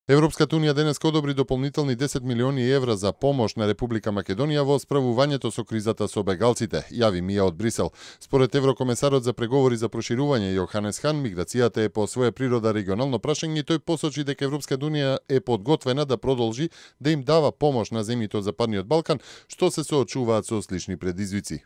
Европската унија денеска одобри дополнителни 10 милиони евра за помош на Република Македонија во справувањето со кризата со бегалците, јави Мија од Брисел. Според еврокомесарот за преговори за проширување Јоханес Хан, миграцијата е по своја природа регионално прашање и тој посочи дека Европската унија е подготвена да продолжи да им дава помош на земјите од Западниот Балкан, што се соочуваат со слични предизвици.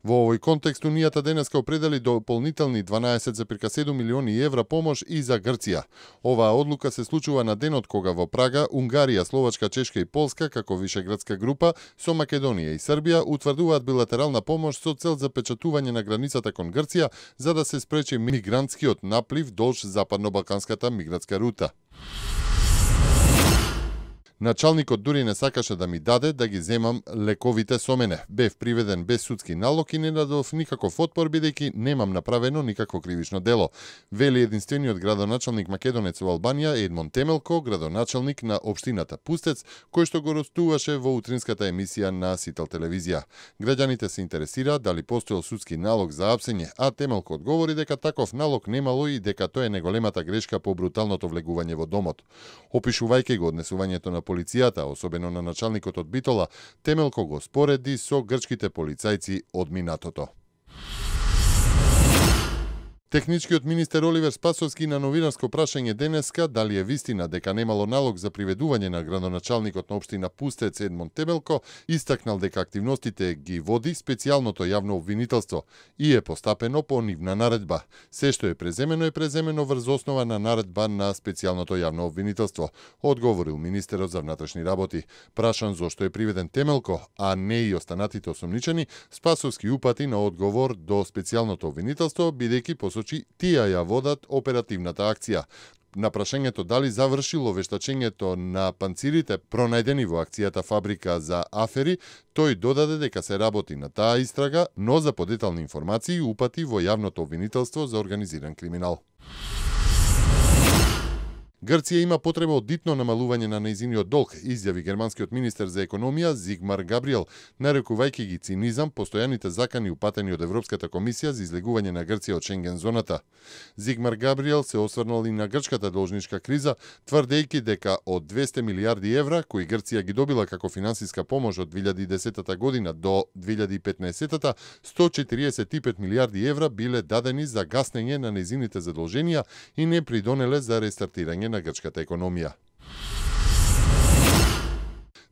Во овој контекст, Унијата денеска определи дополнителни 12,7 милиони евра помош и за Грција. Оваа одлука се случува на денот кога во Прага, Унгарија, Словачка, Чешка и Полска, како вишеградска група, со Македонија и Србија, утврдуваат билатерална помош со цел за печатување на границата кон Грција, за да се спречи мигрантскиот наплив долж западно-балканската мигратска рута. Началникот дури не сакаше да ми даде да ги земам лековите со мене. Бев приведен без судски налог и не дадов никаков отпор бидејќи немам направено никакво кривично дело, вели единствениот градоначалник македонец во Албанија Едмон Темелко, градоначалник на општината Пустец, кој што го гостуваше во утринската емисија на Сител телевизија. Граѓаните се интересираат дали постоел судски налог за апсење, а Темелко одговори дека таков налог немало и дека тоа е неголемата грешка по бруталното влегување во домот. Опишувајќи го однесувањето на полицијата, особено на началникот од Битола, Темелко го спореди со грчките полицајци од минатото. Техничкиот министер Оливер Спасовски на новинарско прашање денеска дали е вистина дека немало налог за приведување на градоначалникот на општина Пустец Едмон Темелко, истакнал дека активностите ги води специјалното јавно обвинителство и е постапено по нивна наредба. Се што е преземено врз основа на наредба на специјалното јавно обвинителство, одговорил министерот за внатрешни работи. Прашан зошто е приведен Темелко, а не и останатите осомничени, Спасовски упати на одговор до специјалното обвинителство, бидејќи посочи тие ја водат оперативната акција. На прашањето дали завршило вештачењето на панцирите пронајдени во акцијата Фабрика за афери, тој додаде дека се работи на таа истрага, но за подетални информации упати во јавното обвинителство за организиран криминал. Грција има потреба од дитно намалување на нејзиниот долг, изјави германскиот министер за економија Зигмар Габриел, нарекувајќи ги цинизам постојаните закани упатени од Европската комисија за излегување на Грција од Шенген зоната. Зигмар Габриел се осврнал и на грчката должничка криза, тврдејќи дека од 200 милиарди евра кои Грција ги добила како финансиска помош од 2010 година до 2015, 145 милиарди евра биле дадени за гаснење на нејзините задолженија и не придонеле за рестартирање на грчката економија.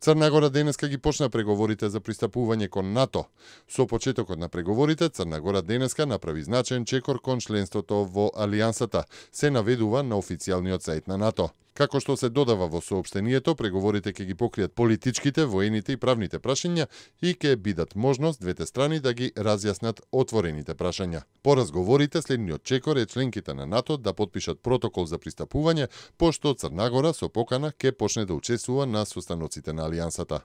Црна Гора денеска ги почна преговорите за пристапување кон НАТО. Со почетокот на преговорите, Црна Гора денеска направи значаен чекор кон членството во Алијансата, се наведува на официјалниот сајт на НАТО. Како што се додава во соопштението, преговорите ќе ги покријат политичките, воените и правните прашања и ќе бидат можност двете страни да ги разјаснат отворените прашања. По разговорите, следниот чекор е членките на НАТО да потпишат протокол за пристапување, пошто Црна Гора со покана ќе почне да учествува на состаноците на Алијансата.